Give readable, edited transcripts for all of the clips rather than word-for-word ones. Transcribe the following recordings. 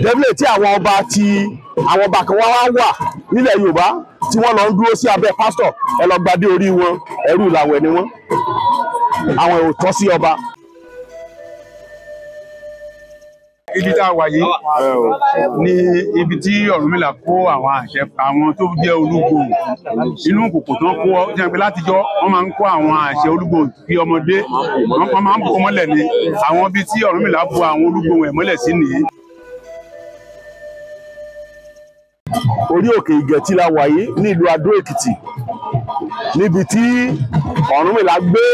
Definitely tí àwọn ọba ti àwọn ọba kan wá wà nílẹ̀ Yorùbá tí wọ́n lọ ń dúró sí abẹ́ pásítọ̀, ẹ lọ gbadé orí wọn, ẹrú làwẹ̀ ni wọ́n, àwọn ò tọ́ sí ọba. Ibi tá a wà yìí ni ibi tí Ọ̀rúnmìlà kó àwọn àṣẹ àwọn tó jẹ́ olúgbòhùn inú kòkò tó ń kó jẹ́ pé látijọ́ wọ́n máa ń kó àwọn àṣẹ olúgbòhùn bí ọmọdé, wọ́n máa ń bò mọ́lẹ̀ ni. Àwọn ibi tí Ọ̀rúnmìlà bo àwọn olúgbòhùn ẹ̀ mọ́lẹ̀ sí nìyí. Orí òkè Ìgẹ̀tì la wà yìí ní ìlú Adó Èkìtì, níbi tí Ọ̀rúnmìlà gbé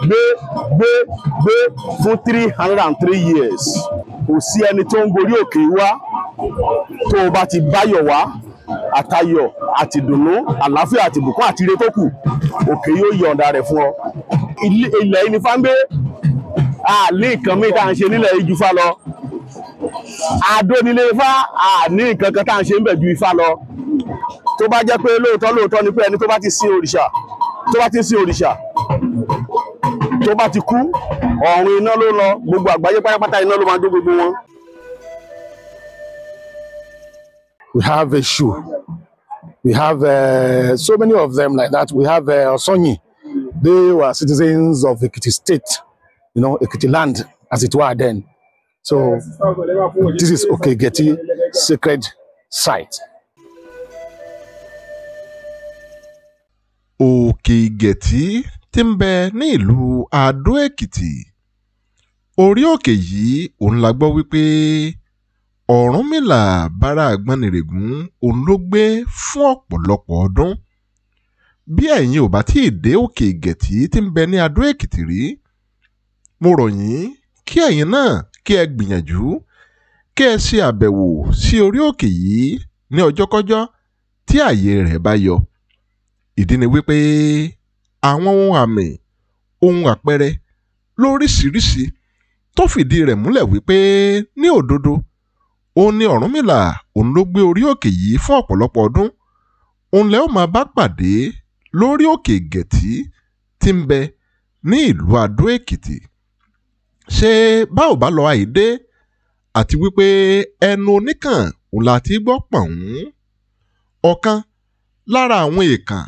gbé gbé gbé fún 303 years. Kò sí ẹni tó ń gorí òkè wá tó o bá ti báyọ̀ wá, àtayọ̀ àti ìdùnnú, àlàáfíà àti ìbùkún àti ire tó kù, òkè yóò yọ̀ǹda rẹ̀ fún ọ. Ilẹ̀ yìí ni Ifá ń gbé, àlè nǹkan míì tá à ń ṣe nílẹ̀ yìí ju Ifá lọ. Adó nílé Ifá, àní nǹkan kan tá à ń ṣe ń bẹ̀ ju Ifá lọ. Tó bá jẹ́ pé lóòótọ́ lóòótọ́ ni pé ẹni tó bá ti sin òrìṣà, tó bá ti sin òrìṣà, tó bá ti kú, ọ̀run iná ló lọ, gbogbo àgbáyé pátápátá iná ló máa dó gbogbo wọn. We have Eshu. We have so many of them like that. We have Osonyi. They were citizens of Ekiti State, you know, Ekiti land as it were then. So this is Oke Igeti sacred site. Òkè Ìgẹ̀tì tí ń bẹ ní ìlú Adó-Èkìtì. Orí òkè yìí òun la gbọ́ wípé Ọ̀rúnmìlà bára Àgbọnnìrègún òun ló gbé fún ọ̀pọ̀lọpọ̀ ọdún. Bí ẹ̀yin ò bá tí ì dé Òkè Ìgẹ̀tì tí ń bẹ ní Adó-Èkìtì rí, mo rọ̀ yín kí ẹ̀yin náà kí ẹ gbìyànjú kí ẹ ṣe àbẹ̀wò sí orí òkè yìí ní ọjọ́kọ́jọ́ tí ààyè rẹ̀ bá yọ. Ìdí ni wípé àwọn ohun àmì, ohun àpẹẹrẹ lóríṣiríṣi tó fìdí rẹ̀ múlẹ̀ wípé ní òdodo òun ni Ọ̀rúnmìlà òun ló gbé orí òkè yìí fún ọ̀pọ̀lọpọ̀ ọdún, òun lẹ́ ó máa bá pàdé lórí òkè Ìgẹ̀tì tí ń bẹ ní ìlú Adó-Èkìtì. Ṣé bá ò bá lọ àìdé, àti wípé ẹnu oníkàn òun la ti gbọ́ pọ̀n. Ọ̀kan lára àwọn èèkàn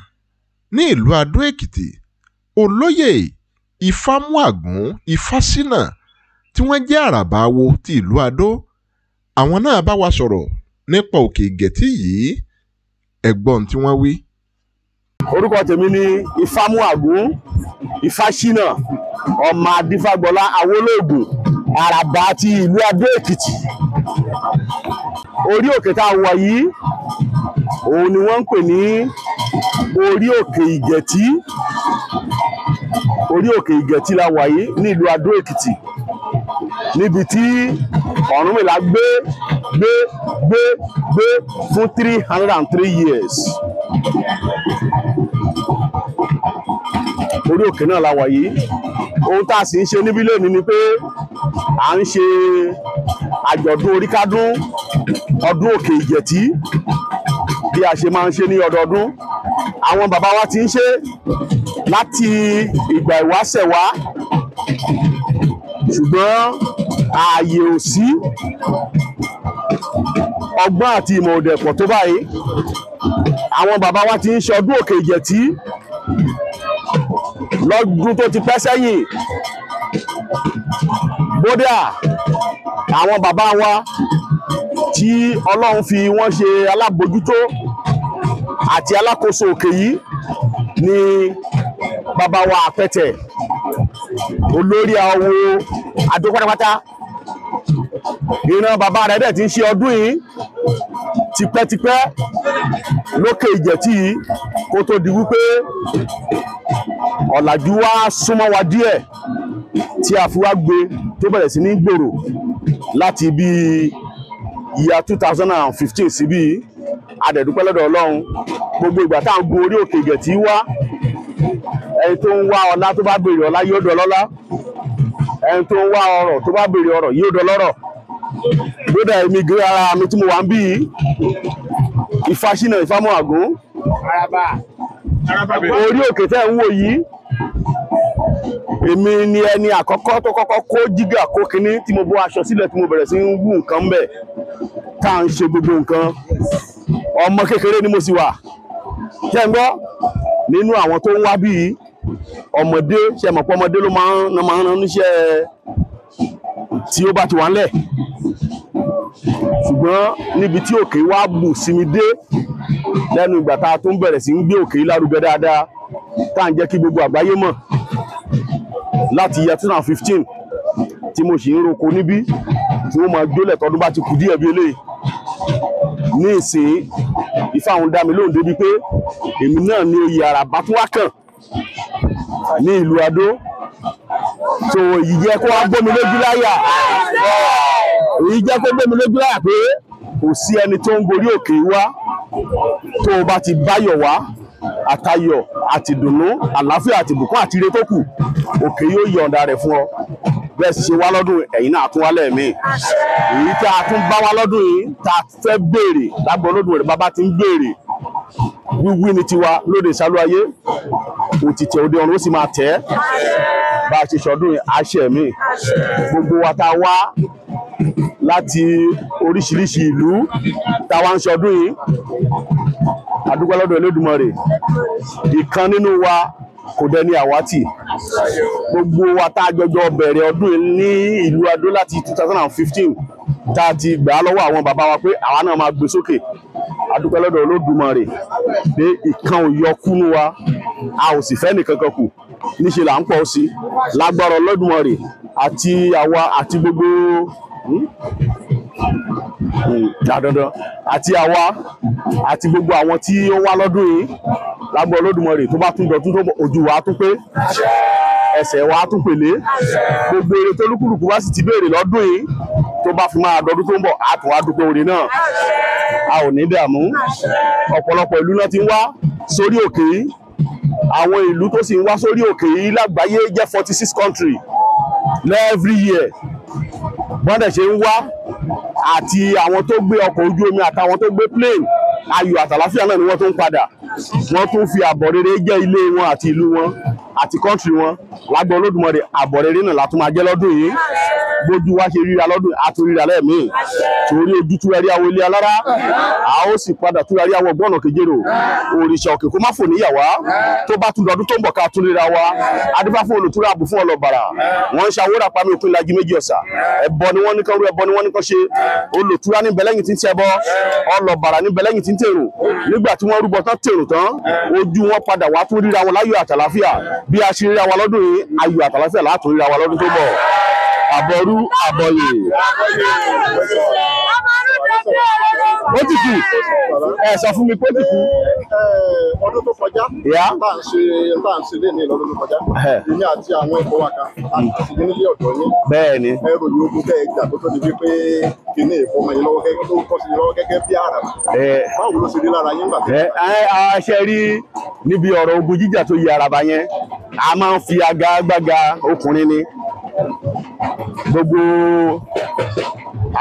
ní ìlú Adó-Èkìtì, olóyè Ifámúàgún Ifásínà tí wọ́n jẹ́ àràbà awo ti ìlú Adó, àwọn náà bá wa sọ̀rọ̀ nípa Òkè Ìgẹ̀tì yìí. Ẹ gbọ́ ohun tí wọ́n wí. Orúkọ tèmi ni Ifámúàgún Ifásínà ọmọ Adífágbọlá Awólóògùn, àràbà ti ìlú Adó Èkìtì. Orí òkè tá a wà yìí òun ni wọ́n ń pè ní orí òkè Ìgẹ̀tì. Orí òkè Ìgẹ̀tì la wà yìí ní ìlú Adó Èkìtì, níbi tí Ọ̀rúnmìlà gbé gbé gbé gbé fún 303 years. Orí òkè náà la wà yìí. Ohun tá a sì ń ṣe níbí lónìí ni pé à ń ṣe àjọ̀dún oríkádún ọdún Òkè Ìgẹ̀tì bí a ṣe máa ń ṣe ní ọdọọdún. Àwọn bàbá wa ti ń ṣe láti ìgbà ìwáṣẹ̀ wá, ṣùgbọ́n ààyè ò sí, ọgbọ́n àti ìmọ̀ òdẹ̀ pọ̀ tó báyìí. Àwọn bàbá wa ti ń ṣe ọdún Òkè Ìgẹ̀tì lọ́dún tó ti pẹ́ sẹ́yìn. Bódà àwọn bàbá wa tí Ọlọ́run fi wọ́n ṣe alábòjútó àti alákòóso òkè yìí ni bàbá wa Àpẹtẹ, olórí awo Adó pátápátá. Ìran bàbá rẹ̀ dẹ̀ ti ń ṣe ọdún yìí tipẹ́tipẹ́ lókè Ìgẹ̀tì yìí kó tó di wípé ọ̀làjú wa súnmọ́ wa díẹ̀ tí a fi wá gbé tó bẹ̀rẹ̀ sí ní gbòòrò láti bí ìyá 2015 síbí. A dẹ̀ dúpẹ́ lọ́dọ̀ Ọlọ́run. Gbogbo ìgbà tá à ń gun orí òkè Ìgẹ̀tì wá, ẹni tó ń wá ọlá tó bá béèrè ọlá yóò dọlọ́lá, ẹni tó ń wá ọrọ̀ tó bá béèrè ọrọ̀ yóò dọlọ́rọ̀. Bódà èmi gé ara mi tí mo wà ń bí yìí, Ifásínà Ifámúàgún, orí òkè tẹ́ ń wò yìí, èmi ni ẹni àkọ́kọ́ tó kọ́kọ́ kó jígà kó kinní tí mo bọ́ aṣọ sílẹ̀ tí mo bẹ̀rẹ̀ sí ń wú nǹkan bẹ̀. tá à ń ṣe gbogbo nǹkan, ọmọ kékeré ni mo sì wà. Ṣé ń gbọ́ nínú àwọn tó ń wá bíi ọmọdé, ṣe mọ̀ pé ọmọdé ló máa ń rán níṣẹ́ tí ó bá ti wà ńlẹ̀. Ṣùgbọ́n níbi tí òkè wá bù sí mi dé lẹ́nu ìgbà tá a tún bẹ̀rẹ̀ sí ń gbé òkè yìí lárugẹ dáadáa, tá à ń jẹ́ kí gbogbo àgbáyé mọ̀ láti year 2015 tí mo sì ń roko níbí tí wọ́n máa gbólẹ̀ tọdún bá ti kù díẹ̀ bí eléyìí. Ní ìsìn Ifá òun dá mi lóhùn débi pé èmi náà ní oyè Àràbà tún wá kàn ní ìlú Adó. So èyí jẹ́ kó wá gbómi lójú láyà, èyí jẹ́ kó gbómi lójú láyà pé kò sí ẹni tó ń gorí òkè wá tó o bá ti báyọ̀ wá, àtayọ̀ àti ìdùnnú, àlàáfíà àti ìbùkún àti ire tó kù, òkè yóò yọ̀ǹda rẹ̀ fún ọ. Bẹ́ẹ̀ sì ṣe wá lọ́dún, ẹ̀yin náà tún wá lẹ́ẹ̀mí. Èyí tá a tún bá wá lọ́dún yìí tá a fẹ́ béèrè lágbo Olódùmarè, bàbá ti ń béèrè wíwí ni tiwa lóde ìsálú ayé, òtítẹ́ òde ọ̀run ó sì máa tẹ̀ ẹ́. Bá a ṣe ṣọdún àṣẹ mi, gbogbo wa tá a wá láti oríṣiríṣi ìlú tá a wá ń ṣọdún yìí, a dúpẹ́ lọ́dọ̀ Olódùmarè. Ìkan nínú wa kò dẹni àwátì. Gbogbo wa tá a jọjọ bẹ̀rẹ̀ ọdún yìí ní ìlú Adó láti 2015 tá a ti gbà á lọ́wọ́ àwọn bàbá wa pé àwa náà máa gbé sókè. A dúpẹ́ lọ́dọ̀ Olódùmarè pé ìkan ò yọ kúnú wa, a ò sì fẹ́ nìkankan kù, níṣe là ń pọ̀ sí lágbára Olódùmarè àti àwa àti gbogbo dandan àti àwa àti gbogbo àwọn tí ó wá lọ́dún yìí lágbára Olódùmarè. Tó bá tún dọ̀tún tó ojú wa tún pé, ẹsẹ̀ wa tún pèlé, gbogbo èrè tó lúkúlùkù wá sì ti béèrè lọ́dún yìí tó bá fi máa dọdún tó ń bọ̀, á tún wá dúpẹ́ oore náà. A ò ní dààmú. Ọ̀pọ̀lọpọ̀ ìlú náà ti ń wá sórí òkè yìí. Àwọn ìlú tó sì ń wá sórí òkè yìí lágbàáyé jẹ́ 46 country every year. Wọ́n dẹ̀ ṣe ń wá, àti àwọn tó gbé ọkọ̀ ojú omi àtàwọn tó gbé plane, ayọ̀ àtàláfíà náà ni wọ́n tún ń padà. Wọ́n tún fi àbọ̀ rere jẹ́ ilé wọn àti ìlú wọn àti country wọn. Lágbo Olódùmarè, àbọ̀ rere náà la tún máa jẹ́ lọ́dún yìí. Bójú wa ṣe ríra lọ́dún, a tún ríra lẹ́ẹ̀mí. Torí ojú túra rí awo ilé alára, a ó sì padà túra rí awo ọgbọ́nà kejèrò. Òrìṣà òkè kó má fò níyàwá, tó bá tún dọdún tó ń bọ̀ ká tún ríra wa. Adífá fún olùtúrà àbù fún ọlọ́bàrà. Wọ́n ń ṣàwórà pamí òpin ìlàjì méjì ọ̀sà. Ẹbọ ni wọ́n ní kán rú, ẹbọ ni wọ́n ní kán ṣe. Olùtúrà ní bẹlẹ́yìn tí ń ṣẹbọ, ọlọ́bàrà ní bẹlẹ́yìn tí ń tèrò. Nígbà tí wọ́n rúbọ tán tèrò tán, ojú wọn padà wá tún ríra wọn láyọ̀ àtàláfíà. Bí a ṣe ríra wa lọ́dún yìí, ayọ̀ àtàláfíà látún ríra wa lọ́dún tó bọ̀. Àbọ̀rú àbọ̀yè. Ó ti kù. Ẹ sọ fún mi pé ó ti kù. Ọdún tó kọjá, tá à ń ṣe lé ní lọ́dún tó kọjá, èmi àti àwọn ẹ̀kọ́ wa kan àti nílé ọ̀dọ́ yín. Bẹ́ẹ̀ni. Ẹrù ní ogun tẹ́ ẹ gbà tó tó di wípé kìíní ìfọmọ yín lọ́wọ́ gẹ́gẹ́ tó tọ́ sí lọ́wọ́ gẹ́gẹ́ bí Àràbà. Báwo ló ṣe rí lára yín gbà tó? Ẹ ṣe rí níbi ọ̀rọ̀ ogun jíjà tó yẹ Àràbà yẹn, a máa ń fi agagbága ọkùnrin ni. Gbogbo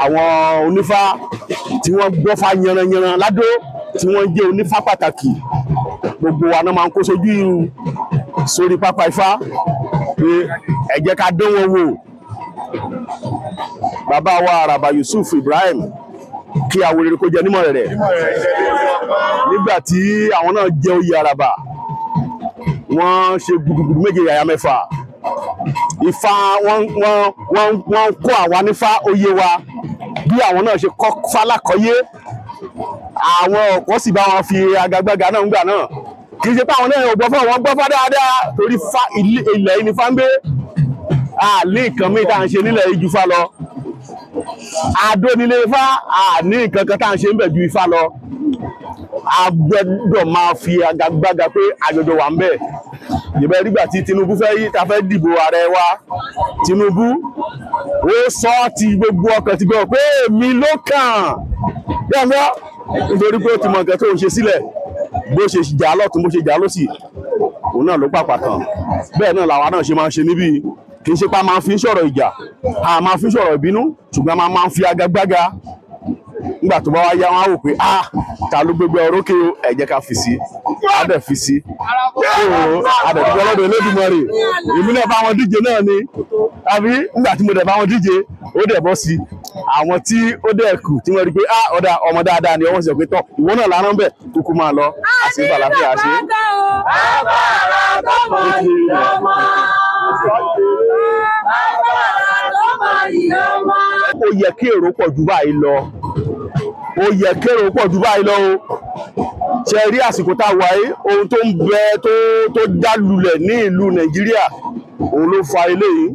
àwọn onífá tí wọ́n gbọ́fá yanranyanran ládó, tí wọ́n jẹ́ onífá pàtàkì, gbogbo wa náà máa ń kó sójú sórí pápá Ifá pé ẹ jẹ́ ká dán wọn wò. Bàbá wa Àràbà Yusuf Ibrahim, kí awolere kó jẹ nímọ̀ rẹ̀. Nígbà tí àwọn náà jẹ oyè Àràbà, wọ́n ṣe gudugudu méje yàyà mẹ́fà. Ifá wọ́n kọ́ àwa nífá oyè wa bí àwọn náà ṣe kọ́ fálákọ́yé. Àwọn ọ̀pọ̀ sì bá wọn fi agagbága náà ń gbà náà. Kì í ṣe pé àwọn náà ò gbọ́fọ́, wọ́n gbọ́fọ́ dáadáa torí ilẹ̀ yìí ni fá ń gbé. Àní nǹkan míì tá à ń ṣe nílẹ̀ yìí ju Ifá lọ. Adó nílé Ifá, àní nǹkan kan tá à ń ṣe ń bẹ̀ ju Ifá lọ. A gbọ́dọ̀ máa fi agagbága pé àjọjọ wà ń bẹ̀. Ìbẹ̀ nígbà tí Tinubu fẹ́ yí ta fẹ́ dìbò ààrẹ wa, Tinubu ó sọ ti gbogbo ọkàn ti gbọ́ pé èmi ló kàn. Yẹ́nbọ́ nítorí pé ó ti mọ nǹkan tó ń ṣe sílẹ̀, bó ṣe jà lọ́tún bó ṣe jà lósì, òun náà ló pàpà kàn. Bẹ́ẹ̀ náà làwa náà ṣe máa ń ṣe níbí. Kì í ṣe pé a máa fi ń sọ̀rọ̀ ìjà, a máa fi ń sọ̀rọ̀ ìbínú, ṣùgbọ́n a máa ń fi agagbága. Nígbà tó bá wá yá wọn á wò pé ah, ta ló gbégbé orókè o, ẹ jẹ́ ká fi sí, á dẹ̀ fi sí. A dẹ̀ dúpẹ́ lọ́dọ̀ Olódùmarè. Èmi náà bá wọn díje náà ni, àbí nígbà tí mo dẹ̀ bá wọn díje, ó dẹ̀ bọ́ sí. Àwọn tí ó dẹ̀ kù tí wọ́n rí pé ah ọ̀dà ọmọ dáadáa ni ọwọ́ sì sọ pé tọ́ ìwọ náà lárán bẹ̀ kúkú máa lọ àti ìbàlàfíà ṣe. Ó yẹ kí èrò pọ̀ jù báyìí lọ, ó yẹ kí èrò pọ̀ jù báyìí lọ o. Ṣe rí àsìkò tá a wà yìí, ohun tó ń bẹ tó já lulẹ̀ ní ìlú Nàìjíríà òun ló fa eléyìí.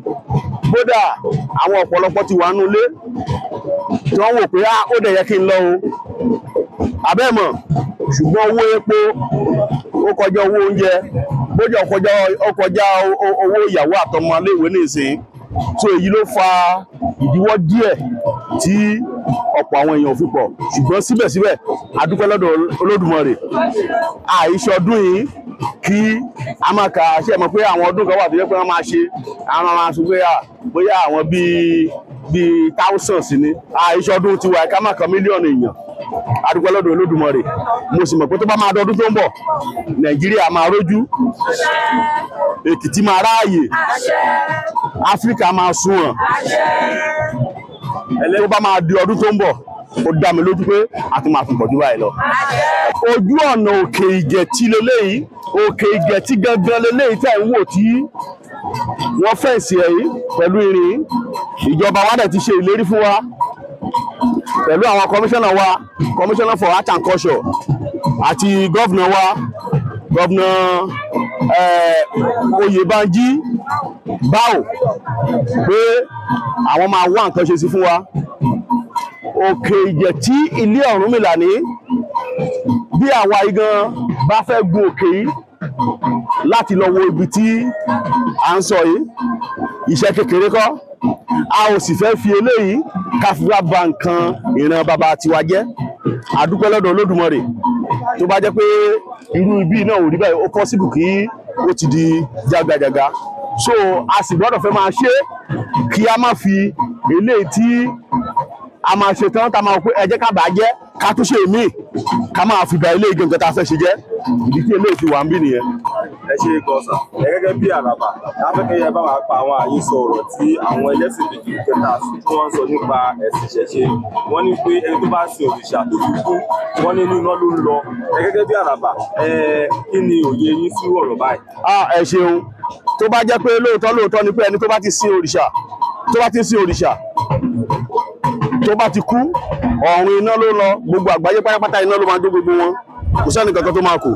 Kódà àwọn ọ̀pọ̀lọpọ̀ ti wà nínú ilé tí wọ́n wò pé ó dẹ̀ yẹ kí n lọ o, àbẹ́mọ̀, ṣùgbọ́n owó epo ó kọjá owó oúnjẹ, bójú ó kọjá owó ìyàwó àtọmọ iléèwé nísìnyí. So èyí ló fa ìdíwọ́ díẹ̀ tí ọ̀pọ̀ àwọn èèyàn fi pọ̀, ṣùgbọ́n síbẹ̀síbẹ̀ a dúpẹ́ lọ́dọ̀ Olódùmarè. Àìṣọdún yìí kí a máa kà á ṣe mọ̀ pé àwọn ọdún kan wà tó yẹ pé wọ́n máa ṣe, àwọn máa sọ pé bóyá àwọn bíi thousands ni. Àìṣọdún tiwa ká má kan mílíọ̀nù èèyàn. A dúpẹ́ lọ́dọ̀ Olódùmarè. Mo sì mọ̀ pé tó bá máa dọdún tó ń bọ̀, Nàìjíríà máa rójú, Èkìtì máa ráàyè, Áfíríkà máa sunwọ̀n. Tó bá máa di ọdún tó ń bọ̀, ó dá mi lójú pé a tún máa fi pọ̀ jù báyìí lọ. Ojú ọ̀nà Òkè Ìgẹ̀tì leléyìí, Òkè Ìgẹ̀tì gangan leléyìí tẹ̀ ń wò tí wọ́n fẹ̀sì ẹ̀ yìí pẹ̀lú irin. Ìjọba wa dẹ̀ ti ṣe ìlérí fún wa pẹ̀lú àwọn kọmíṣánná wa, kọmíṣánná for art and culture, àti gọ́vnà wa, gọ́vnà Oyèbánjí Báò, pé àwọn máa wá nǹkan ṣe sí fún wa. Òkè Ìgẹ̀tì ilé Ọ̀rúnmìlà ní bí àwa igan bá fẹ́ gun òkè yìí láti lọ wo ibi tí à ń sọ yìí, iṣẹ́ kékeré kọ́. A ò sì fẹ́ fi eléyìí ká fi wá ba nǹkan ìran bàbá tiwa jẹ́. A dúpẹ́ lọ́dọ̀ Olódùmarè. Tó bá jẹ́ pé irú ibi náà ò rí báyìí, ó possible kí ó ti di jágajàga. So a sì gbọ́dọ̀ fẹ́ máa ṣe kí a má fi eléyìí tí a máa ṣe tán tá a máa pé ẹ jẹ́ ká bàá jẹ́ ká tún ṣe míì, ká máa fi ba eléyìí gangan tá a fẹ́ ṣe jẹ́. Ìdí tí eléyìí fi wà ń bí nìyẹn. Ẹ ṣe gọ́sà, ẹ gẹ́gẹ́ bí àràbà, afẹ́kẹ́yẹ bá wa pa àwọn àhesọ ọ̀rọ̀ tí àwọn ẹlẹ́sìn kejì kẹta tí wọ́n ń sọ nípa ẹ̀sìn ìṣẹ̀ṣe. Wọ́n ní pé ẹni tó bá sin òrìṣà tó fi kú, wọ́n ní inú iná ló ń lọ. Ẹ gẹ́gẹ́ bí àràbà, ẹ kí ni òye yín sí ọ̀rọ̀ báyìí? Ẹ ṣeun. Tó bá jẹ́ pé lóòótọ́ lóòótọ́ ni pé ẹni tó bá ti sin òrìṣà, tó bá ti sin òrìṣà, tó bá ti kú, ọ̀run iná ló lọ, gbogbo àgbáyé pátápátá iná ló máa jó gbogbo wọn, kò sẹ́ni kankan tó máa kù.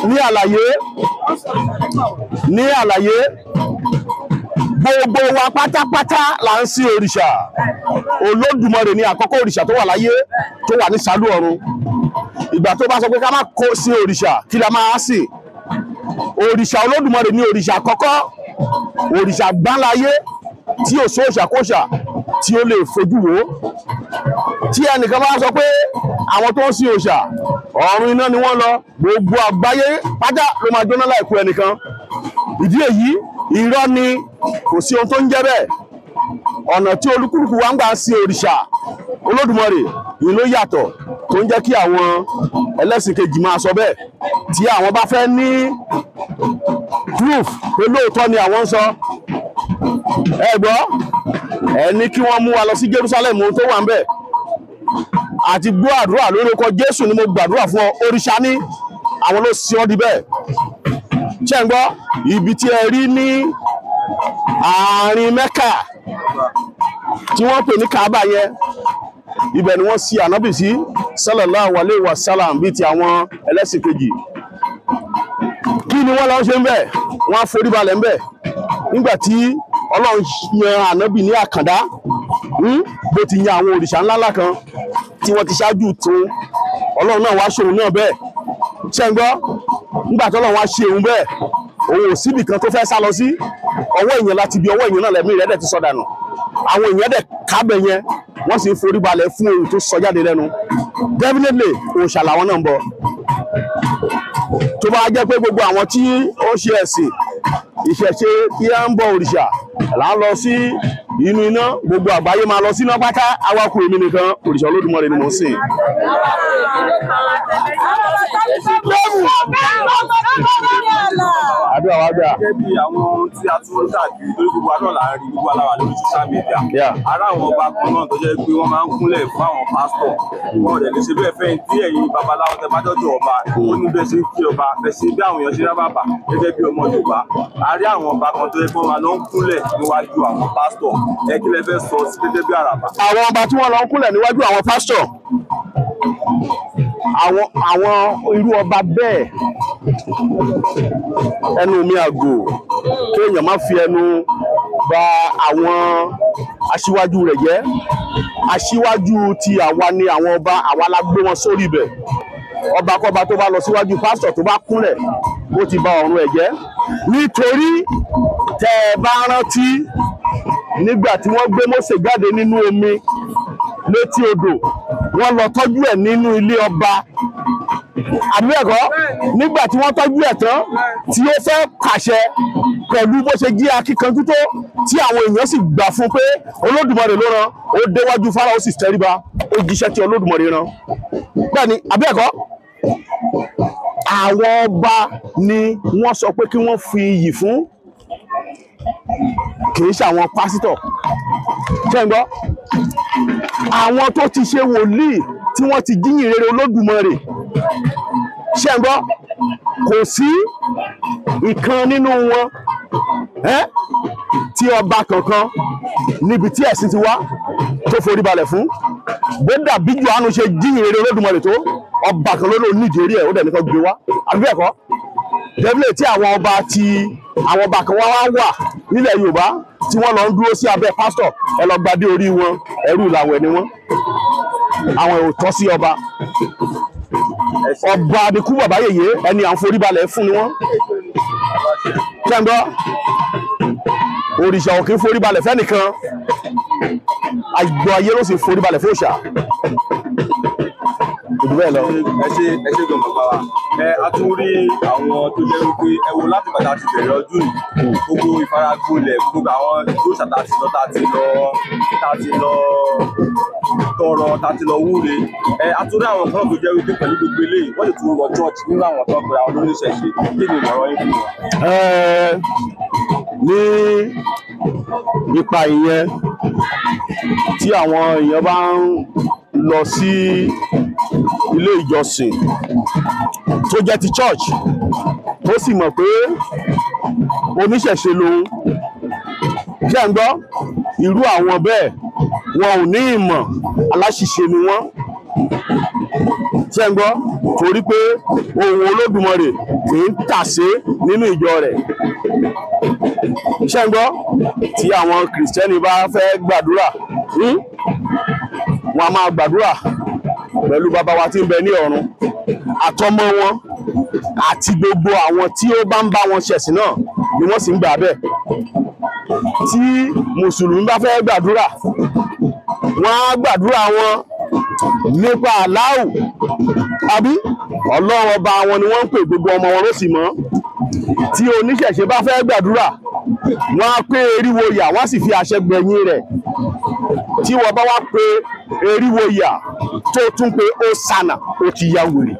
Ní àlàyé, ní àlàyé, gbogbo wa pátápátá là ń sin òrìṣà. Olódùmarè ni àkọ́kọ́ òrìṣà tó wà láyé, tó wà ní sálú ọ̀run. Ìgbà tó bá sọ pé ká má kó sin òrìṣà, kí la máa sìn? Òrìṣà Olódùmarè ni òrìṣà àkọ́kọ́, òrìṣà gbáńláyé tí ò sọ òṣàkóṣà tí ó lè fojú wò ó. Tí ẹnìkan bá sọ pé àwọn tó ń sin òòṣà ọ̀run iná ni wọ́n lọ, gbogbo àgbáyé pátá ló máa jóná láìkú ẹnìkan. Ìdí èyí, irọ́ ni, kò sí ohun tó ń jẹ́ bẹ́ẹ̀. Ọ̀nà tí olúkúlùkù wa ń gbà sin òrìṣà Olódùmarè yìí ló yàtọ̀, tó ń jẹ́ kí àwọn ẹlẹ́sìn kejì máa sọ bẹ́ẹ̀. Tí àwọn bá fẹ́ ní proof pé lóòótọ́ ni àwọn ń sọ, ẹ gbọ́, ẹ ní kí wọ́n mú wa lọ sí Jerusalem, ohun tó wà ń bẹ̀. Àti gbọ́ àdúrà lórúkọ Jésù ni mo gbàdúrà fún ọ, òrìṣà ní àwọn ló sin ọ́ di bẹ́ẹ̀. Ṣé ń gbọ́? Ibi tí ẹ rí ní àárín Mẹ́kà tí wọ́n pè ní Kaaba yẹn, ibẹ̀ ni wọ́n sin ànábì sí sallallahu alaihi wasallam bíi ti àwọn ẹlẹ́sìn kejì. Kí ni wọ́n lọ ṣe ń bẹ̀? Wọ́n á forí balẹ̀ ń bẹ̀. Nígbà tí Ọlọ́run yan ànábì ní àkàndá, bó ti yan àwọn òrìṣà ńláńlá kan tí wọ́n ti ṣáájú tó, Ọlọ́run náà wá ṣòun náà bẹ́ẹ̀. Ṣé ń gbọ́? Nígbà tí Ọlọ́run wá ṣe òun bẹ́ẹ̀, òun ò síbì kan tó fẹ́ sá lọ sí. Ọwọ́ èèyàn láti bí ọwọ́ èèyàn náà lẹ́mí rẹ̀ dẹ̀ ti sọ dànù. Àwọn èèyàn dẹ̀ kábẹ̀ yẹn, wọ́n sì ń forí balẹ̀ fún ohun tó sọ jáde lẹ́nu. Definitely, òòṣà làwọn náà ń bọ. Tó bá jẹ́ pé gbogbo àwọn tí ó ṣe ẹ̀sìn ìṣẹ̀ṣe tí a ń bọ òrìṣà là ń lọ sí inú iná, gbogbo àgbáyé máa lọ síná pátá, awakọ̀ èmi nìkan òrìṣà Olódùmarè ni mò ń sìn. Àdúrà wa gbà. Gẹ́gẹ́ bí àwọn ohun tí a tún ń káàkiri lórí gbogbo àná là ń rí gbogbo aláwa lórí social media. Ará àwọn ọba kan náà tó jẹ́ pé wọ́n máa ń kúnlẹ̀ fún àwọn pásítọ̀. Wọn ò dẹ̀ lè ṣe bẹ́ẹ̀ fẹ́yìn tí ẹ̀yin babaláwo tẹ bá dọ́jọ́ ọba. Ó ní bẹ́ẹ̀ ṣe ń kí ọba, bẹ́ẹ̀ ṣe bí àwọn èèyàn ṣe rábàbà gẹ́gẹ́ bí ọmọ Yorùbá. A rí àwọn ọba kan tó jẹ́ pé wọ́n máa lọ ń kúnlẹ̀ níwájú àwọn pásítọ̀. Ẹ kí lẹ fẹ́ sọ sí gẹ́gẹ́ bí àràbà? Àwọn ọba tí wọ́n lọ ń kúnlẹ̀ níwájú àwọn pásítọ̀, àwọn irú ọba bẹ́ẹ̀, ẹnu mi àgò kéèyàn má fi ẹnu bà àwọn aṣíwájú rẹ̀ jẹ́. Aṣíwájú ti àwa ni àwọn ọba, àwa la gbé wọn sórí ibẹ̀. Ọba kọba tó bá lọ síwájú pásítọ̀ tó bá kúnlẹ̀, ó ti bà ọ̀run ẹ̀ jẹ́. Nítorí tẹ́ ẹ bá rántí nígbà tí wọ́n gbé Mósè jáde nínú omi létí odò, wọ́n lọ tọ́jú ẹ̀ nínú ilé ọba. Àbí ẹ̀kọ́, nígbà tí wọ́n tọ́jú ẹ̀ tán tí ó fẹ́ pàṣẹ pẹ̀lú bó ṣe jí akíkanjú tó, tí àwọn èèyàn sì gbà fún pé Olódùmarè ló rán, ó déwájú Fáráò ó sì tẹríba, ó jíṣẹ́ tí Olódùmarè rán. Bẹ́ẹ̀ ni, àbí ẹ̀kọ́, àwọn ọba ni wọ́n sọ pé kí wọ́n fi iyì fún, kì í ṣe àwọn pásítọ̀. Ṣé ń gbọ́? Àwọn tó ti ṣe wòlíì tí wọ́n ti jíyìn rere Olódùmarè. Ṣé ń gbọ́? Kò sí ìkan nínú wọn tí ọba kankan níbi tí ẹ̀sìn ti wá tó forí balẹ̀ fún. Bódà bí Jòhánù ṣe jíyìn rere Olódùmarè tó, ọba kan ló lò nídìí orí ẹ̀, ó dẹ̀ ní kó gbé wá. Àbí bẹ́ẹ̀ kọ́? Dẹ́bílẹ̀ tí àwọn ọba ti àwọn ọba kan wá wà nílẹ̀ Yorùbá tí wọ́n lọ ń dúró sí abẹ́ pásítọ̀, ẹ lọ gbadé orí wọn, ẹrú ìlàwẹ̀ ni wọ́n. Àwọn ò tọ́ sí ọba. Ọba ni kú bàbá yèyé, ẹni à ń forí balẹ̀ fún ni wọ́n. Ṣé ń gbọ́? Òrìṣà ò kí ń forí balẹ̀ fẹ́nìkan. Àgbọ̀ ayé ló sì forí balẹ̀ fún òòṣà. Bẹ́ẹ̀ lọ. Ẹ ṣe gan bàbá wa. Ẹ a tún rí àwọn tó jẹ́ wípé ẹ wo láti bàtà ti bẹ̀rẹ̀ ọdún yìí, gbogbo ìfaragbolẹ̀, gbogbo àwọn ìgbóòṣà tá a ti lọ tọrọ, tá a ti lọ wúre. Ẹ a tún rí àwọn kan tó jẹ́ wípé pẹ̀lú gbogbo eléyìí wọ́n lè tún lọ church nínú àwọn tó ń pe àwọn oníṣẹ̀ṣe. Kí ni ìmọ̀ràn yín fún wọn? Ní ipa ìyẹn tí àwọn èèyàn bá ń lọ sí ilé ìjọsìn tó jẹ́ ti church, tó sì mọ̀ pé oníṣẹ̀ṣe lòun, ṣé ń gbọ́? Irú àwọn bẹ́ẹ̀ wọn ò ní ìmọ̀, aláṣìṣe ni wọ́n. Ṣé ń gbọ́? Torí pé ohun Olódùmarè kì í tàsé nínú ìjọ rẹ̀. Ṣé ń gbọ́? Tí àwọn kìrìsìtẹ́nì bá fẹ́ gbàdúrà, wọn a máa gbàdúrà pẹ̀lú bàbá wa tí ń bẹ ní ọ̀run, àtọmọ wọn àti gbogbo àwọn tí ó bá ń bá wọn ṣẹ̀sìn náà ni wọ́n sì ń gbà bẹ́ẹ̀. Tí mùsùlùmí bá fẹ́ gbàdúrà, wọ́n á gbàdúrà wọn nípa Aláhù, àbí Ọlọ́run ọba wọn ni wọ́n ń pè, gbogbo ọmọ wọn ló sì mọ̀. Tí oníṣẹ̀ṣe bá fẹ́ gbàdúrà, wọ́n á pé eriwo yà, wọ́n á sì fi àṣẹ gbẹ̀yìn rẹ̀. Tí wọ́n bá wá pé eriwo yà tó tún pé ó sànà, ó ti ya wèrè.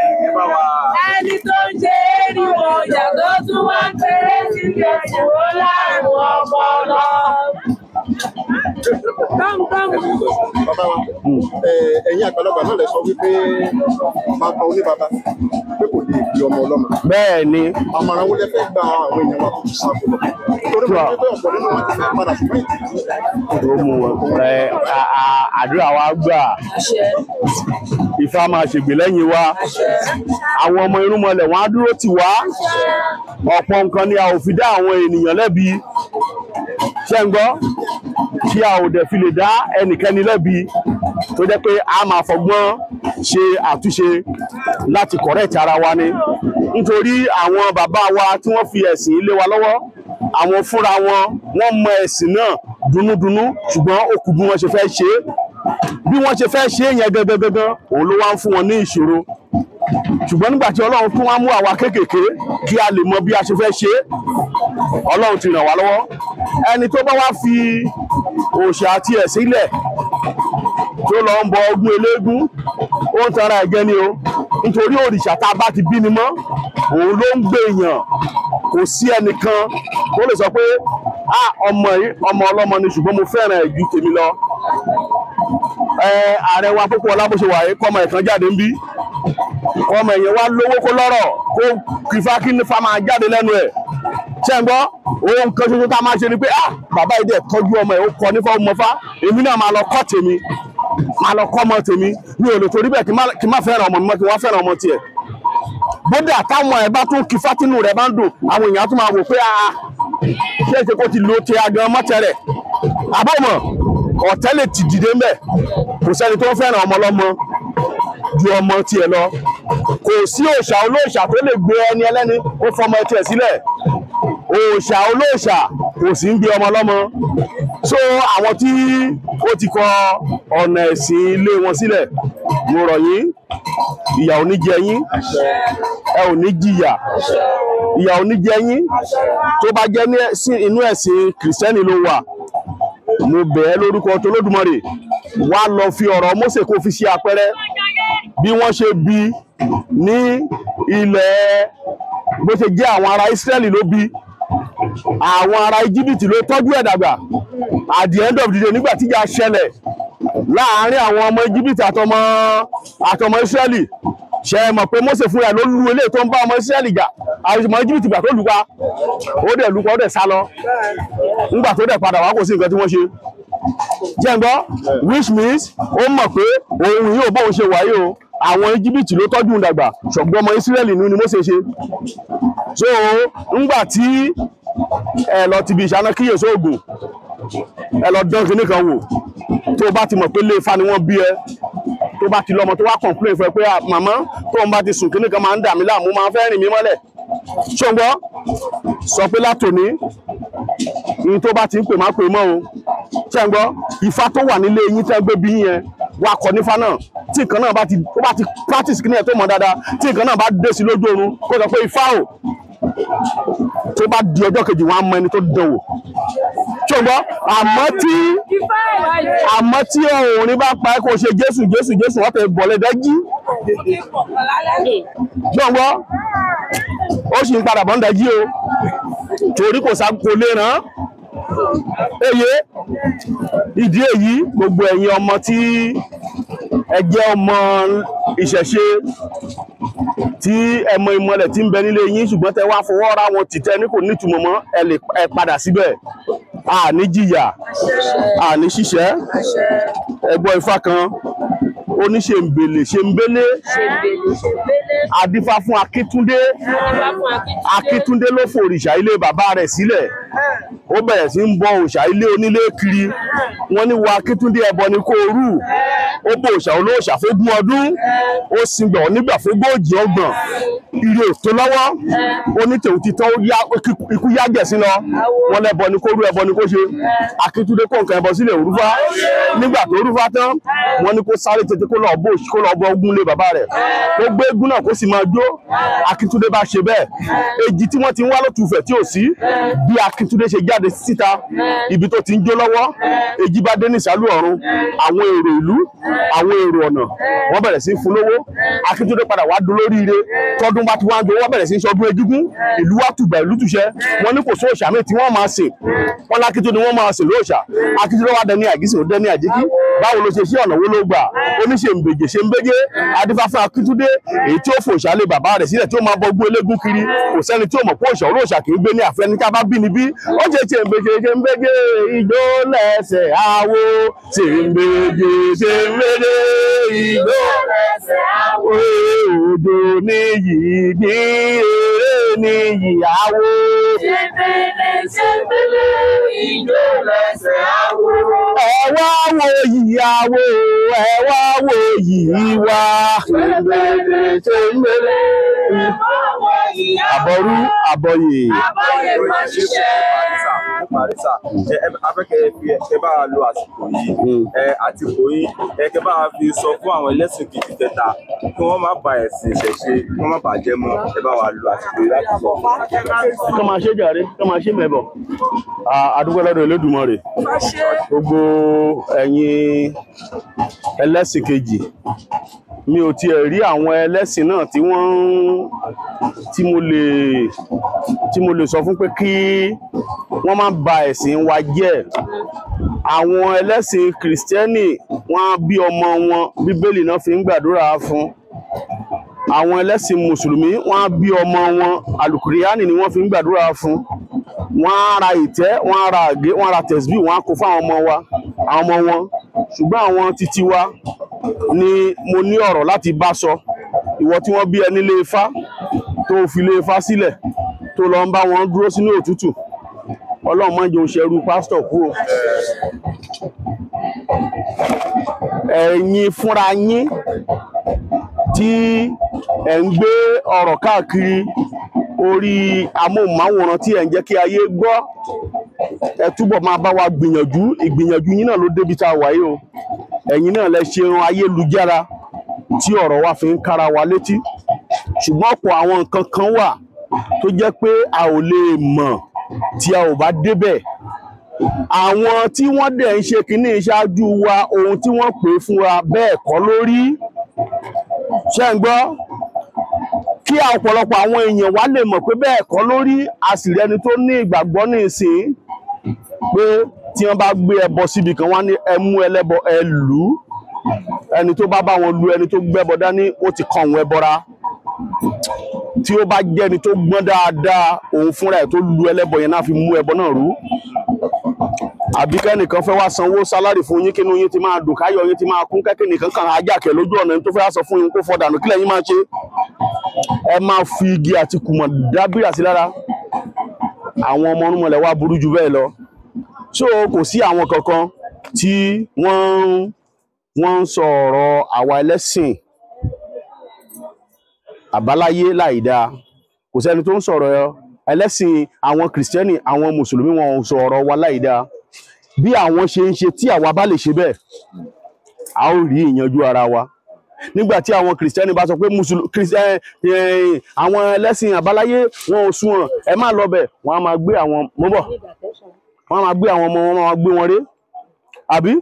Ẹni tó ń ṣe eriwo yà tó tún wá ń péré sí Jésù ó láàrùn ọpọlọ. Bàbá wa, ẹ̀yin àgbàlagbà náà lè sọ wípé bàbá oníbàbá pé kò lè bí ọmọ ọlọ́mọ. Bẹ́ẹ̀ ni. Àmọ̀ràn wo lẹ fẹ́ gba àwọn èèyàn wa tó ti sáko lọ? Torí mo rí pé ọ̀pọ̀ nínú wọn ti fẹ́ padà ṣùgbọ́n ìtìjú. Ó mú wọn. Àdúrà wa gbà. Ifá máa ṣègbè lẹ́yìn wa. Àwọn ọmọ irúnmọlẹ̀ wọn á dúró tì wá. Ọ̀pọ̀ nǹkan ni a ò fi dá àwọn ènìyàn lẹ́bi. Ṣé ń gbọ́? Tí a ò dẹ̀ fi lè dá ẹnikẹ́ni lẹ́bi, tó jẹ́ pé a máa fọgbọ́n ṣe àtúnṣe láti correct ara wa ni. Nítorí àwọn bàbá wa tí wọ́n fi ẹ̀sìn lé wa lọ́wọ́, àwọn fúnra wọn, wọ́n mọ ẹ̀sìn náà dunúdunú, ṣùgbọ́n ó kù bí wọ́n ṣe fẹ́ ṣe é. Bí wọ́n ṣe fẹ́ ṣe é yẹn gangan gangan, òun ló wá ń fún wọn ní ìṣòro. Ṣùgbọ́n nígbà tí Ọlọ́run tún wá mú àwa kéékèèké kí a lè mọ bí a ṣe fẹ́ ṣe é, Ọlọ́run ti ràn wá lọ́wọ́. Ẹni tó bá wá fi òòṣà àti ẹ̀sìn lẹ̀ tó lọ ń bọ ọgbọ́n eléégún, ó ń tanra ẹ̀jẹ̀ ni o. Nítorí òrìṣà tá a bá ti bí ni mọ́, òun ló ń gbé èèyàn. Kò sí ẹnìkan tó lè sọ pé ah ọmọ yìí ọmọ ọlọ́mọ ni ṣùgbọ́n mo fẹ́ràn ẹ̀ ju tèmi lọ. Ààrẹ wa Pópóọlá bó ṣe wà yìí, kọ́mọ ẹ̀kan jáde ń bí, kọ́mọ ẹ̀yẹn wá lówó kó lọ́rọ̀ kó kífá kí nífa máa jáde lẹ́nu ẹ̀. Ṣé ń gbọ́? Ohun kan ṣoṣo tá a máa ṣe ni pé ah bàbá yìí dẹ̀ tọ́jú ọmọ ẹ̀, ó kọ́ nífà ó mọ̀fá, èmi náà máa lọ kọ́ tèmi, máa lọ kọ́ ọmọ tèmi. Mi ò lè torí bẹ́ẹ̀ kí n má fẹ́ràn ọmọ mi mọ́, kí wọ́n fẹ́ràn ọmọ tiẹ̀. Bódà táwọn ẹ̀ bá tún kífá tínú rẹ̀ bá ń dùn, àwọn èèyàn á tún máa wò pé ah ṣé èsè kó ti lo ti agan mọ́tẹ̀rẹ̀ àbọ̀mọ̀ ọ̀tẹ́ lè ti dìde ńbẹ̀. Kò sẹ́ni tó ń fẹ́ràn ọmọ ọlọ́mọ ju ọmọ tiẹ̀ lọ. Kò sí òòṣà olóòṣà tó lè gbé ẹni ẹlẹ́ni ó fọmọ tiẹ̀ sílẹ̀. Òòṣà olóòṣà kò sí ń gbé ọmọ ọlọ́mọ. So àwọn tí ó ti kọ ọ̀nà ẹ̀sìn ilé wọn sílẹ̀, mo rọ̀ yín, ìyà ò ní jẹ yín, ẹ ò ní jìyà, ìyà ò ní jẹ yín. Tó bá jẹ́ inú ẹ̀sìn kìrìsìtẹ́nì ló wà, mo bẹ̀ ẹ́ lórúkọ tOlódùmarè, wá lọ fi ọ̀rọ̀ Mósè kó fi ṣe àpẹẹrẹ bí wọ́n ṣe bí ní ilẹ̀, bó ṣe jẹ́ àwọn ará Ísírẹ́lì ló bí, àwọn ará Íjíbítì ló tọ́jú ẹ̀ dàgbà. At the end of the day, nígbà tíjà ṣẹlẹ̀ láàárín àwọn ọmọ Íjíbítì àtọmọ Ísírẹ́lì, ṣe é mọ̀ pé Mósè fúnra ló lu eléyìí tó ń bá ọmọ Ísírẹ́lì jà, àwọn ọmọ Íjíbítì gbà tó lù pa, ó dẹ̀ lù pa, ó dẹ̀ sá lọ. Nígbà tó dẹ̀ padà wá, kò sí nǹkan tí wọ́n ṣe. Jẹ́ ń gbọ́, which means ó mọ̀ pé òun yóò bóun ṣe wáyé o, àwọn Íjíbítì ló tọ́jú dàgbà, ṣùgbọ́n ọmọ Ísírẹ́lì ni Mósè ṣe. So ńgbà tí ẹ lọ ti bi ìṣáná kíyèsí oògùn, ẹ lọ dán kinní kan wò, tó bá ti mọ̀ pé ilé Ifá ni wọ́n bí ẹ, tó bá ti lọ́mọ tó wá complain fún ẹ pé màmá tó ń bá ti sùn kinní kan máa ń dà mí láàmú, máa ń fẹ́ rìn mí mọ́lẹ̀, ṣùgbọ́n sọ pé látòní ní tó bá ti ń pè má pè mọ́ o. Ṣùgbọ́n Ifá tó wà nílé yín tẹ́ gbé bí yẹn, wá kọ nífá náà, tí nǹkan náà bá ti practice kinní ẹ̀ tó mọ̀ dáadáa, tí nǹkan náà bá dé sí lójú oorun, kó sọ pé Ifá o, tó bá di ọjọ́ kejì wọn á mọ ẹni tó dán wò. Ṣùgbọ́n àmọ́ tí òòrùn bá pa ẹ́ kó ṣe Jésù Jésù Jésù, wọ́n tẹ bọ̀lẹ̀ dẹ́jí. Ṣùgbọ́n ó sì ń padà bọ̀ ń dẹ́jí o, torí kò sá kò lè ràn án. Eye ìdí èyí, gbogbo ẹ̀yin ọmọ tí ẹ jẹ́ ọmọ ìṣẹ̀ṣe, tí ẹ mọ ìmọ̀lẹ̀ tí ń bẹ nílé yín, ṣùgbọ́n tẹ wá fọwọ́ ra wọn tìtẹ́ ní kò nítumọ̀ mọ́, ẹ lè ẹ padà síbẹ̀. A ní jìyà, a ní ṣiṣẹ́. Ẹ gbọ́ Ifá kan, ó ní ṣèǹbèlè ṣèǹbélé, adífá fún Akíntúndé. Akíntúndé ló fòrìṣà ilé bàbá rẹ̀ sílẹ̀, ó bẹ̀rẹ̀ sí ń bọ òòṣà ilé onílé kiri. Wọ́n ní wo Akíntúndé, ẹbọ ni kó rú. Ó bọ òòṣà olóòṣà fógún ọdún, ó singbọ̀ nígbà fógójì ọgbọ̀n, ire ò tó lọ́wọ́. Ó ní tòun ti tán, ikú yágẹ̀ sí lọ. Wọ́n lẹ́bọ ni kó rú, ẹbọ ni kó ṣe. Akíntúndé kó nǹkan ẹbọ sílẹ̀ òrúfá. Nígbà tó rúfá tán, wọ́n ní kó sáré tètè kó lọ bọ ogún lé bàbá rẹ̀, kó gbé eégún náà kó sì máa jó. Akíntúndé bá ṣe bẹ́ẹ̀, èjì tí wọ́n ti ń wá lótùfẹ̀ tí ò sí, bí Akíntúndé ṣe jáde síta ibi tó ti ń jó lọ́wọ́, èjì bá dé ní ìsàlù ọ̀run. Àwọn èrò ìlú, àwọn èrò ọ̀nà, wọ́n bẹ̀rẹ̀ sí fún lówó. Akíntúndé padà wá dolóríire. Tọdún bá ti wá ń jó, wọ́n bẹ̀rẹ̀ sí sọdún egúngún. Ìlú wa tùbà, ìlú túṣẹ. Wọ́n ní kò sóòṣà míì tí wọ́n máa sìn, wọ́n lákíntúndé wọ́n máa sìn lóòṣà. Akíntúndé wá dẹni àgísìn, ó dẹni àjíkí. Báwo ló ṣe ṣe, ọ̀nà wo ló gbà? Oníṣe ń bèjè ṣe ń béjé. Adífá fún Akíntúndé èyí tí ó fòṣà lé bàbá rẹ̀ sílẹ̀, tí ó máa bọgbó eléégún kiri. Kò sẹ́ni tí ó mọ̀ pé òòṣà olóòṣà kì í gbé ní àfẹ́ni tá a bá bí níbí. Ó ṣe ṣe ń bèjè ṣe ń béjé, ìjó lẹ́sẹ̀ àwo. Ṣe ń bèjè ṣe ń béjé, ìjó lẹ́sẹ̀ àwo. Odò níyì ní eré níyì àwo. Ṣe bèlè ṣe bèlè, ìjó lẹ́sẹ̀ àwo. Ẹ wá wo ìyàwó, ẹ wá wo ìwà. Ṣe bèlè ṣe bèlè, àbọ̀rú àbọ̀yè. Àbọ̀yè mọ̀ ṣiṣẹ́. Marisa, afẹ́kẹ́ ẹ bá lo àsìkò yìí àti ipò yín, ẹ bá fi sọ fún àwọn ẹlẹ́sìn kejì kẹta kí wọ́n má ba ẹ̀sìn ìṣẹ̀ṣe, kí wọ́n má bàjẹ́ mọ́. Ẹ bá wa lo àsìkò yìí láti sọ. Kọ́ máa ṣe jàre, kán máa ṣe mẹ́bọ̀. A dúpẹ́ lọ́dọ̀ Olódùmarè. Gbogbo ẹ̀yin ẹlẹ́sìn kejì, mi ò tiẹ̀ rí àwọn ẹlẹ́sìn náà tí wọ́n tí mo lè sọ fún pé kí wọ́n má ba ẹ̀sìn wa jẹ́. Àwọn ẹlẹ́sìn kìrìsìtẹ́nì wọ́n á bí ọmọ wọn, bíbélì náà fi ń gbàdúrà fún. Àwọn ẹlẹ́sìn mùsùlùmí wọ́n á bí ọmọ wọn, àlùkùránì ni wọ́n fi ń gbàdúrà fún. Wọ́n á ra ìtẹ́, wọ́n á ra àgé, wọ́n á ra tẹ̀síbí, wọ́n á kó fún àwọn ọmọ wa, àwọn ọmọ wọn. Ṣùgbọ́n àwọn titi wa ni mo ní ọ̀rọ̀ láti bá sọ. Ìwọ tí wọ́n bí ẹ nílé Ifá, tó fi ilé Ifá sílẹ̀, tó lọ ń bá wọn dúró sínú òtútù, Ọlọ́run má jẹ́ ó ṣerú pásítọ̀ kú o. Ẹ̀yin fúnra yín tí ẹ̀ ń gbé ọ̀rọ̀ káàkiri orí amóhùnmáwòrán tí ẹ̀ ń jẹ́ kí ayé gbọ́, ẹ túbọ̀ máa bá wa gbìyànjú. Ìgbìyànjú yín náà ló débi tá a wà yìí o. Ẹ̀yin náà lẹ ṣe irun ayélujára tí ọ̀rọ̀ wa fi ń kára wa létí. Ṣùgbọ́n ọ̀pọ̀ àwọn nǹkan kan wà tó jẹ́ pé a ò lè mọ̀ tí a ò bá débẹ̀. Àwọn tí wọ́n dẹ̀ ń ṣe kínní ṣáájú wa, ohun tí wọ́n pè fún wa bẹ́ẹ̀ kọ́ lórí. Ṣé ń gbọ́? Kí ọ̀pọ̀lọpọ̀ àwọn èèyàn wa lè mọ̀ pé bẹ́ẹ̀ kọ́ lórí, a sì rí ẹni tó ní ìgbàgbọ́ ní ìsìn pé tí wọ́n bá gbé ẹbọ síbi kan, wọ́n á ní ẹ mú ẹlẹ́bọ ẹ lù ú. Ẹni tó bá bá wọn lu ẹni tó gbẹ́bọ dání, ó ti kan òun ẹbọra. Tí ó bá jẹ́ ẹni tó gbọ́n dáadáa, òun fúnra ẹ̀ tó lu ẹlẹ́bọ yẹn náà fi mú ẹbọ náà rú. Àbí kẹ́nìkan fẹ́ wá sanwó sálárì fún yín, kínú yín ti máa dùn, káyọ̀ yín ti máa kún, kẹ́kẹ́ nìkan kan ajákẹ́ lójú ọ̀nà tó fẹ́ wá sọ fún yín kó fọ́ dànù, kílẹ̀ yín máa ṣe? Ẹ máa fi igi àti kùmọ̀ dábìrà sí lára. Àwọn ọmọ ọ̀rúnmọlẹ̀ wá burú ju bẹ́ẹ̀ lọ. So kò sí àwọn kankan tí wọ́n ń sọ ọ̀rọ̀ àwa ẹlẹ́sìn àbáláyé láì dáa. Kò sẹ́ni tó ń sọ̀rọ̀ ẹlẹ́sìn àwọn kìrìsìtẹ́nì, àwọn mùsùlùmí, wọn ò sọ ọ̀rọ̀ wa láì dáa. Bí àwọn ṣe ń ṣe, tí àwa bá lè ṣe bẹ́ẹ̀, a ó rí ìyanjú ara wa. Nígbà tí àwọn kìrìsìtẹ́nì bá sọ pé àwọn ẹlẹ́sìn àbáláyé wọn ò sunwọ̀n, ẹ má lọ bẹ̀, wọ́n á máa gbé àwọn mọ́bọ̀, wọ́n á máa gbé àwọn ọmọ wọn, máa gbé wọn ré, àbí?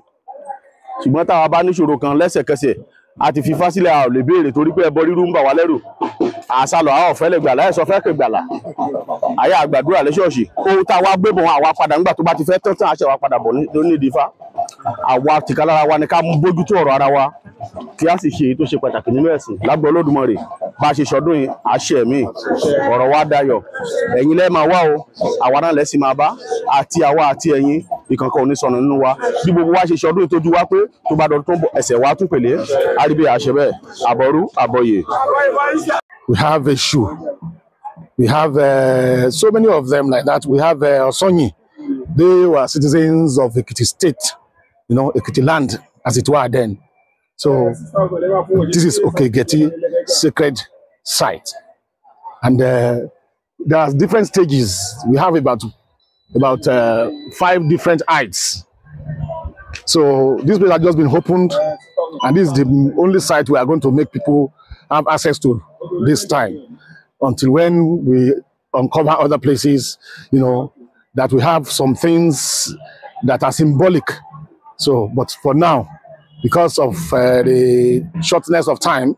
Ṣùgbọ́n táwa bá níṣòro kan lẹ́sẹ̀kẹsẹ̀, a ti fi fásílẹ̀, a ò lè béèrè torí pé ẹbọ rírú ń bà wá lẹ́rù. Àṣàlọ̀ àwọn ọ̀fẹ́ lè gbàlà, ẹ̀sọ́ fẹ́ kè gbàlà. Àyà àgbàdúrà lé ṣọ́ọ̀ṣì. Ohun tá a wá gbé bọ̀ wọn, àwa padà nígbà tó bá ti fẹ́ tán tán, àṣẹ wa padà bọ̀ nídìí Ifá. Àwa tìkálára wa ni ká bójútó ọ̀rọ̀ ara wa, kí a sì ṣe èyí tó ṣe pàtàkì nínú ẹ̀sìn. Lágbo Olódùmarè, bá a ṣe ṣọdún yìí, àṣẹ mi, ọ̀rọ̀ wa dayọ̀. Ẹ̀yin lẹ́ máa wá o, àwa náà lẹ́ sì máa bá, àti àwa àti ẹ̀yin, ìkankan ò ní sọnù nínú wa. Bí gbogbo wa ṣe ṣọdún ìtọ́jú wa pé tó bá dọdún tó ń bọ̀, ẹsẹ̀ wa tún pèlé. Àríbí àṣẹ bẹ́ẹ̀, àbọ̀rú àbọ̀yè. We have Eshu. We have so many of them like that. We have Osonyi. They were citizens of Ekiti State, you know, Ekiti land, as it were then. So this is Oke-Igeti sacred site. And there are different stages. We have about 5 different heights. So this place has just been opened, and this is the only site we are going to make people have access to this time, until when we uncover other places, you know, that we have some things that are symbolic. So, but for now, because of the shortness of time,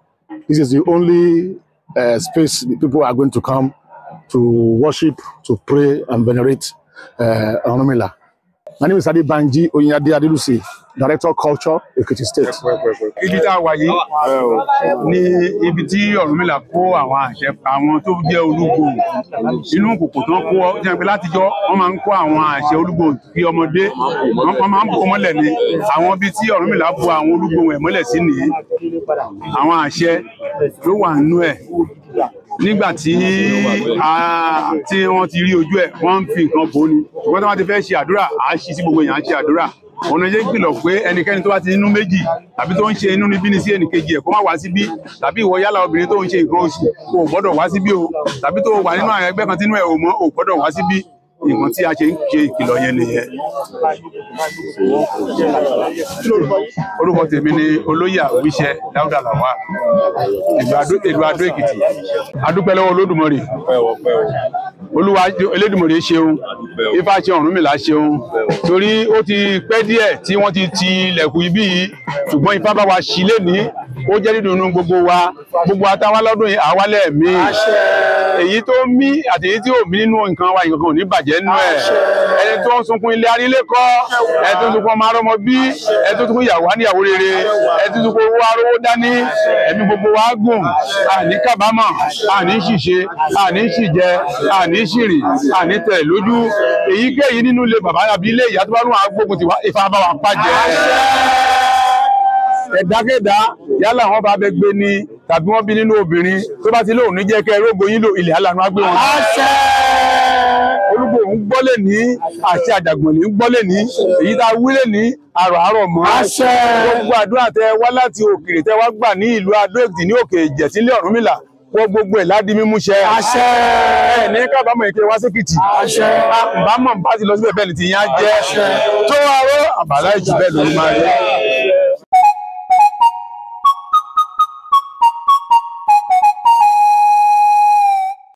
this is the only space people are going to come to worship, to pray and venerate Ọ̀rúnmìlà. My name is Adebanji Oyinade Adelusi, Director of Culture, Ekiti State. Ibi tá a wà yìí ni ibi tí Ọ̀rúnmìlà kó àwọn àṣẹ àwọn tó jẹ́ olúgbòhùn inú kòkò tán kó jẹ́ pé látijọ́ wọ́n máa ń kó àwọn àṣẹ olúgbòhùn bí ọmọdé, wọ́n máa ń bò mọ́lẹ̀ ni. Àwọn ibi tí Ọ̀rúnmìlà bo àwọn olúgbòhùn ẹ̀ mọ́lẹ̀ sí nìyí, àwọn àṣẹ ló wà nínú ẹ̀. Nígbà tí wọ́n ti rí ojú ẹ̀, wọ́n ń fi nǹkan bò ni. Ṣùgbọ́n tí wọ́n ti fẹ́ ṣe àdúrà, à á ṣí sí gbogbo èèyàn á ṣe àdúrà. Ọ̀nà jẹ́ kìlọ̀ pé ẹnikẹ́ni tó bá ti inú méjì tàbí tó ń ṣe inú níbí ní sí ẹnìkejì ẹ̀ kó má wá síbí, tàbí ìwọ yálà obìnrin tó ń ṣe nǹkan oṣù kò gbọ́dọ̀ wá síbí o, tàbí tó wà nínú àwọn ẹgbẹ́ kan tínú ẹ̀ ò mọ́ ò gbọ́dọ̀ wá síbí. Nǹkan tí a ṣe ń ṣe ìkìlọ̀ yẹn nìyẹn. Orúkọ tèmi ni olóyè Àwíṣẹ Dáúdà Lawal, ìlú Adó Èkìtì. Adúpẹ́ lọ́wọ́ Olódùmarè, Olúwa Elédùmarè ṣeun, Ifá ṣeun, Ọ̀rúnmìlà ṣeun, torí ó ti pẹ́ díẹ̀ tí wọ́n ti ti ilẹ̀kùn ibí yìí, ṣùgbọ́n Ifá bá wa ṣí lénìí, ó jẹ́ dídùnnú gbogbo wa, gbogbo àtàwọn lọ́dún yìí àwálẹ̀ mi. Èyí tó mí àti èyí tí ò mí nínú nǹkan wa, nǹkan ò ní bàjẹ́ nínú ẹ̀. Ẹni tó ń sunkún ilé arílé kọ́, ẹni tó ń sunkún ọmọ arọ́mọ bí, ẹni tó ń sunkún ìyàwó àníyàwó rere, ẹni tó ń sunkún owó arówó dání, ẹ̀mí gbogbo wa gùn, àní kábàámọ̀, àní ṣìṣe, àní ṣìjẹ, àní ṣìrìn, àní tẹ̀ lójú. Èyíkéyìí nínú ilé bàbá àbí ilé ìyá tó bá lóun àgbógun tiwa, Ifá bá wa pàjẹ́. Ẹ̀dákẹ́dá yálà wọn bá bẹ gbé ni tàbí wọn bí nínú obìnrin tó bá ti lóun ní jẹ́ kẹ́ rógo yín lò, ilẹ̀ alànà á gbé wọn. Olúgbòhùn gbọ́lẹ̀ ní àti àjàgbọ̀nlé ń gbọ́lẹ̀ ní èyí tá a wílẹ̀ ní àrò àárọ̀ mọ́. Gbogbo àdúrà tẹ wá láti òkèèrè tẹ wá gbà ní ìlú Adó Èkìtì ní òkè Ìjẹ̀sílẹ̀ Ọ̀rúnmìlà, wọ́n gbogbo ẹ̀ ládìí mímú ṣẹ. Ẹ ní kábàámọ̀ ìpè wá sékìtì. Bámọ̀ bá ti lọ síbẹ̀ bẹ́ẹ̀ ni ti yín á jẹ́. Tó aró àbàlá ìjì bẹ́ẹ̀ ló máa rí.